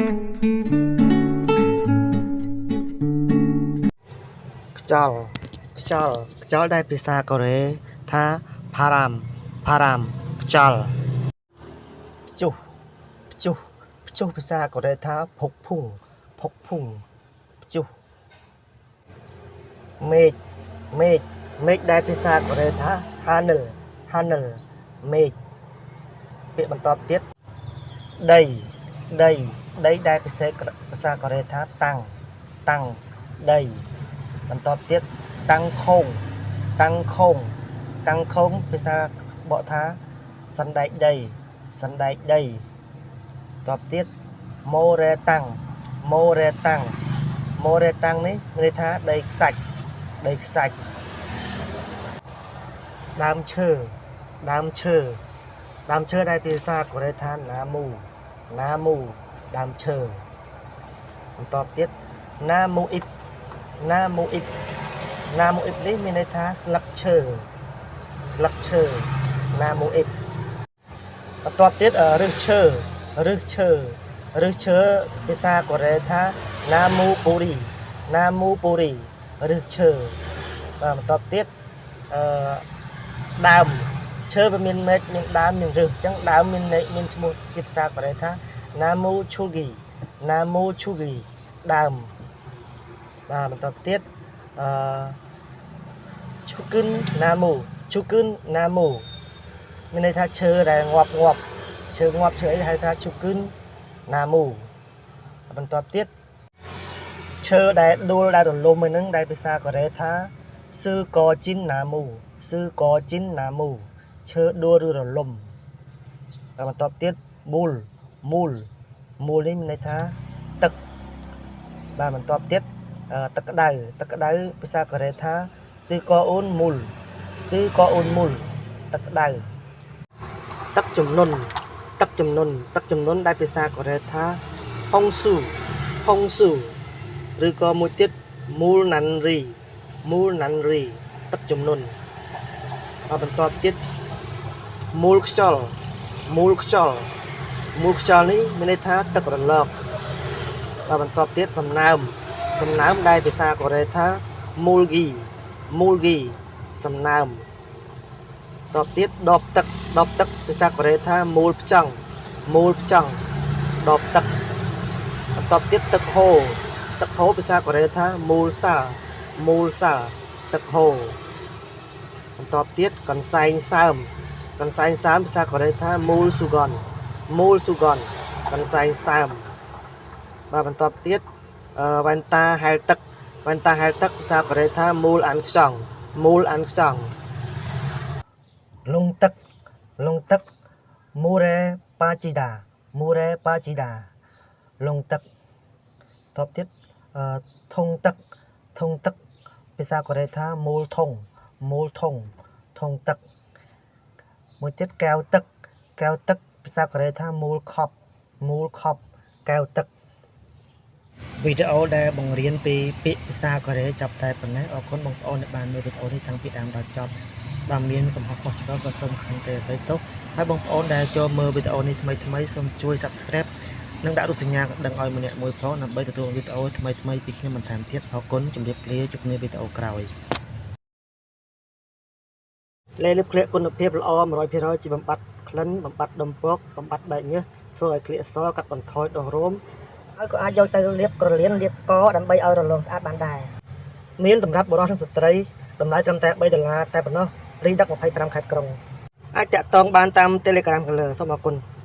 ខ្យល់ខ្យល់ខ្យល់ដែលភាសាកូរ៉េថា바람 바람 ខ្យល់ព្យុះព្យុះព្យុះភាសាកូរ៉េថា폭풍 폭풍 ព្យុះមេឃមេឃមេឃដែលភាសាកូរ៉េថា하늘 하늘 មេឃពាក្យបន្តទៀតដីដីដីដែលពិសេសភាសាកូរ៉េថា땅 땅 ដីបន្តទៀត땅콩 땅콩 땅콩 ភាសាបកថាសណ្ដែកដីសណ្ដែកដីតបទៀត모래땅 모래땅 모래땅 នេះមានន័យថាដីខ្សាច់ដីខ្សាច់ដើមឈើដើមឈើដើមឈើដែលភាសាកូរ៉េថា나무 나무 ដើមឈើបន្តទៀត나무잎 나무잎 나무잎 នេះមានន័យថាស្លឹកឈើស្លឹកឈើ나무잎 បន្ទាប់ទៀតឫសឈើឫសឈើឫសឈើភាសាកូរ៉េថា나무 뿌리 나무 뿌리 ឫសឈើបាទបន្ទាប់ទៀតអឺដើមឈើវាមានមែកមានដើមមានឫសអញ្ចឹងដើមមានមានឈ្មោះជាភាសាកូរ៉េថា나무 줄기 나무 줄기 ដើមបាទបន្ទាប់ទៀតអឺ죽은 나무 죽은 나무 មានន័យថាឈើដែលងាប់ងាប់ឈើងាប់ឈើអីហៅថា죽은 나무 បន្ទាប់ទៀតឈើដែលដួលដែលរលំហ្នឹងដែលភាសាកូរ៉េថា쓰러진 나무 쓰러진 나무 ឈើដួលឬរលំហើយបន្ទាប់ទៀត 물 물 물 នេះមានន័យថាទឹកបាទបន្ទាប់ទៀតទឹកក្តៅទឹកក្តៅភាសាកូរ៉េថា뜨거운 물 뜨거운 물 ទឹកក្តៅទឹកជំនន់ទឹកជំនន់ទឹកជំនន់ដែលភាសាកូរ៉េថា홍수 홍수 ឬក៏មួយទៀត물난리 물난리 ទឹកជំនន់ហើយបន្ទាប់ទៀតមូលខ្យល់មូលខ្យល់មូលខ្យល់នេះមានន័យថាទឹករលកបាទបន្ទាប់ទៀតសំណើមសំណើមដែលភាសាកូរ៉េថា물기 물기 សំណើមតបទៀតដបទឹកដបទឹកភាសាកូរ៉េថា물병 물병 ដបទឹកបន្ទាប់ទៀតទឹកហូរទឹកហូរភាសាកូរ៉េថា물살 물살 ទឹកហូរបន្ទាប់ទៀតកន្សែងសើមកន្សែងសើមភាសាកូរ៉េថា물수건 물수건 កន្សែងសើមបាទបន្ទាប់ទៀតវ៉ែនតាហែលទឹកវ៉ែនតាហែលទឹកភាសាកូរ៉េថា물안경 물안경 លង់ទឹកលង់ទឹក 물에 빠지다 물에 빠지다 លង់ទឹកតបទៀតធុងទឹកធុងទឹកភាសាកូរ៉េថា물통 물통 ធុងទឹកមួយទៀតកែវទឹកកែវទឹកភាសាកូរ៉េថា물컵 물컵 កែវទឹកវីដេអូដែលបង្រៀនពីពាក្យភាសាកូរ៉េចប់តែប៉ុណ្ណេះអរគុណបងប្អូនដែលបានមើលវីដេអូនេះតាំងពីដើមដល់ចប់បើមានកំហុសខុសឆ្គងក៏សូមខន្តីអភ័យទោសហើយបងប្អូនដែលចូលមើលវីដេអូនេះថ្មីថ្មីសូមជួយ Subscribe និងដាក់រូបសញ្ញាកណ្ដឹងឲ្យម្នាក់មួយផងដើម្បីទទួលវីដេអូថ្មីថ្មីពីខ្ញុំបន្ថែមទៀតអរគុណជម្រាបលាជួបគ្នាវីដេអូក្រោយលេលាបក្លៀកគុណភាពល្អ100%ជាបំបត្តិក្លិនបំបត្តិដុំពកបំបត្តិបែកញើសធ្វើឲ្យក្លៀកសកាត់បន្ថយដុះរោមហើយក៏អាចយកទៅលាបក្រលៀនលាបកដើម្បីឲ្យរលោងស្អាតបានដែរមានសម្រាប់បុរសនិងស្ត្រីតម្លៃត្រឹមតែ3ដុល្លារតែប៉ុណ្ណោះរីដឹក25ខេត្តក្រុងអាចតាក់ទងបានតាម Telegram ខាងលើសូមអរគុណ។